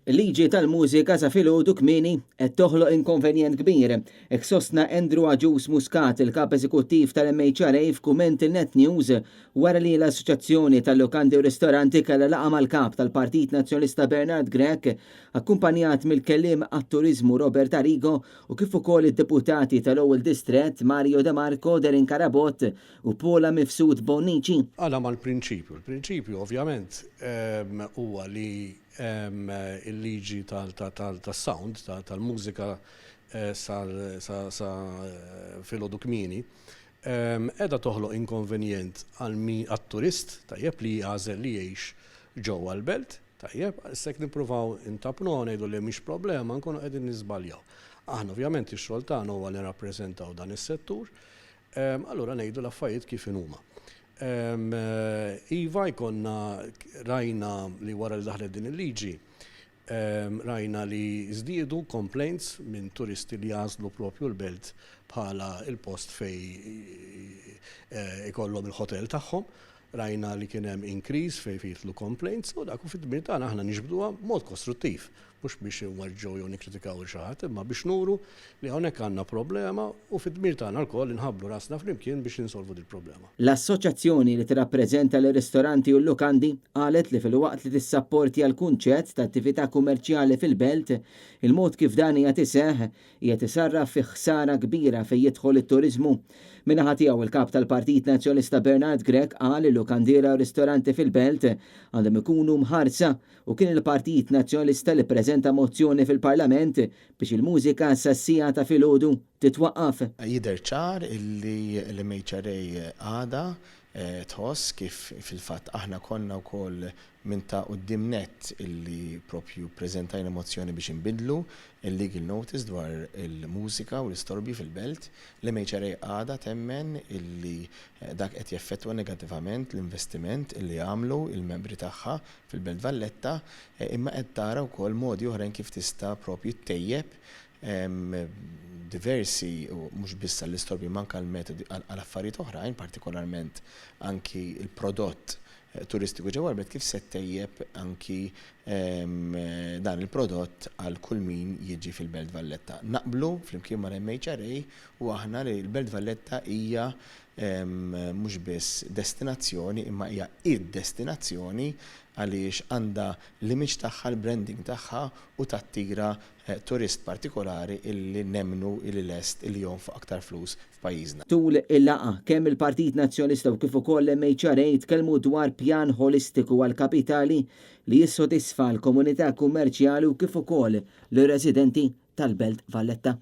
Il-liġi tal-mużika sa filgħodu kmieni qed toħloq inkonvenjent kbir, hekk sostna Andrew Agius Muscat, il-Kap Eżekuttiv tal-MHRA f'kumment lil Net News wara li l-Assoċjazzjoni tal-Lukandi u Ristoranti kellha laqgħa mal-Kap tal-Partit Nazzjonalista Bernard Grech akkumpanjat mill-Kelliem għat-Turiżmu Robert Arrigo u kif ukoll id-Deputati tal-Ewwel Distrett Mario de Marco, Darren Carabott u Paula Mifsud Bonnici. Għala mal-prinċipju? Il-prinċipju ovvjament huwa li il-liġi tas-sound, tal-mużika sa filgħodu kmieni, qiegħda toħloq inkonvenjent għat-turist, tajjeb, li jagħżel li jgħix ġewwa l-belt, tajjeb, issa jekk nippruvaw intappnuha u ngħidu li mhix problema nkunu qegħdin niżbaljaw. Aħna ovvjament ix-xogħol tagħna huwa nirrappreżentaw dan is-settur, Allura ngħidu l-affarijiet kif inhuma. Iva jkollna rajna li wara li daħlet din il-liġi, rajna li żdiedu complaints minn turisti li għażlu propju l-belt bħala l-post fejn ikollhom il-hotel tagħhom. Rajna li kien hemm increase fejn jidħlu complaints u dak hu fid-dmir tagħna aħna niġbduha b'mod kostruttiv, mhux biex inweġġgħu jew nikkritikaw lil xi ħadd, imma biex nuru li hawnhekk għandna problema u fid-dmir tagħna lkoll li nħabblu rasna flimkien biex insolvu dil-problema. L-assoċjazzjoni li tirrappreżenta lir-ristoranti u l-lukandi qalet li filwaqt li tissapportja l-kunċett ta' attività kummerċjali fil-Belt, il-mod kif dan qiegħed iseħħ qiegħed isarraf fi ħsara kbira fejn jidħol it-turiżmu. Min-naħa tiegħu il-Kap tal-Partit Nazzjonalista Bernard Grech qal li lukandiera u ristoranti fil-Belt għandhom ikunu mħarsa u kien il-Partit Nazzjonalista li ppreżenta mozzjoni fil-Parlament biex il-mużika sas-siegħa ta' filgħodu titwaqqaf. Jidher ċar illi l-MHRA għadha tħoss kif fil-fatt aħna konna wkoll minn ta' quddiem nett illi propju ppreżentajna mozzjoni biex inbiddlu l-legal notice dwar il-mużika u l-istorbju fil-Belt. L-MHRA għadha temmen illi dak qed jeffettwa negattivament l-investiment illi għamlu l-membri tagħha fil-Belt Valletta imma qed tara wkoll modi oħrajn kif tista' propju ttejjeb diversi, u mhux biss għall-istorbju imma anke għall-metodi għal affarijiet oħrajn, partikolarment anki l-prodott turistiku ġewwa l-belt kif se ttejjeb anki dan il-prodott għal kull min jiġi fil-Belt Valletta. Naqblu flimkien mal-MHRA u aħna li l-Belt Valletta hija mhux biss destinazzjoni imma hija id-destinazzjoni għaliex għandha l-image tagħha, l-branding tagħha u tattira turist partikolari illi nemmnu illi lest illi jonfoq aktar flus f'pajjiżna. Tul il-laqgħa, kemm il-Partit Nazzjonalista u kif ukoll l-MHRA tkellmu dwar pjan ħolistiku għall-kapitali li jissodisfa l-komunità kummerċjali u kif ukoll lir-residenti tal-Belt Valletta.